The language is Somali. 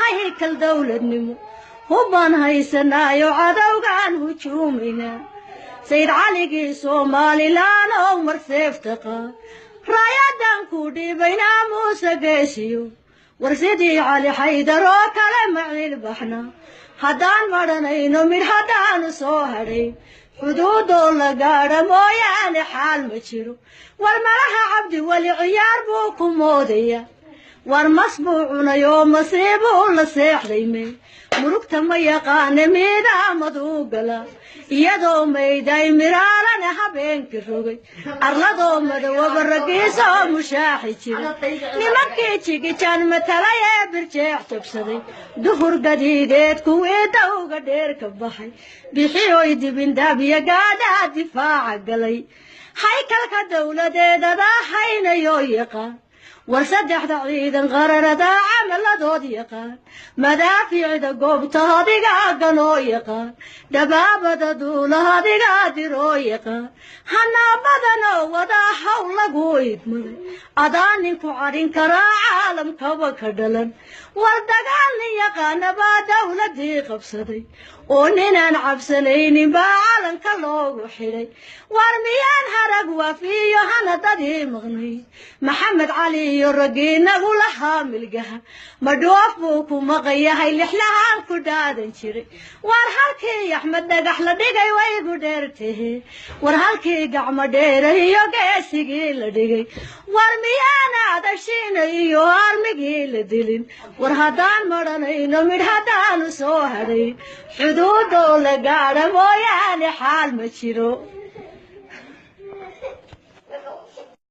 Haykal dowladnimo hubbaan haysanaayo, cadowgaan hujuumaynaa. Sayid Caligii Somalilan oo mar seeftaqa raayadan ku dhiibaynaa, Muuse Geesiyo. War sidii Cali Xaydar oo kale maciil baxna, haddaan madhanayno midh haddaanu soo hadhay, xuduudoo la gaadha mooyaane xaal ma jiro. War malaha Cabdi Weli ciyaar buu ku moodaya, war mas buu cunay oo masiibuu la seexday. Me murugta ma yaqaane, miidaamaduu gala iyadoo mayday miraalana habeenkii rogay arladoo madowaba raggiisoo mushaaxi jiray. Nimankii Jigijaan matalay ee Birjeex jabsaday, duhur gadiideed kuwii dawga dheer ka baxay, bixiyoy dibindaabyo gaadaa difaaca galay, haykalka dowladeedadaa haynayoo yaqaan. War saddexda ciidan qararadaa camaladood yaqaan, madaafiicda goobta adigaa ganoo yaqaan, dhabaabada duulaha adigaa diroo yaqaan, hanaabadanoo wadaa haw lagu idmaday, adaa ninku cadhin karaa caalamkaba ka dhalan. War dagaal nin yaqaana baa dowladii qabsaday, oo ninaan cabsanaynin baa calanka loogu xidhay. War miyaan harag waafiyo hanadadii maqnay, Maxamed Cali iyo raggii nagula haamilgaha? Madhoof buu ku maqan yahay, lixlahaan ku dhaadan jiray. War halkii Axmed Dhagax la dhigay waygu dheertahe, war halkii Gacmo Dheera iyo geesigii la dhigay. War miyaan adashiina iyo armigii la dilin? War haddaan madhanayno midh haddaanu soo hadhay, xuduudoo la gaadha mooyaane xaal ma jiro.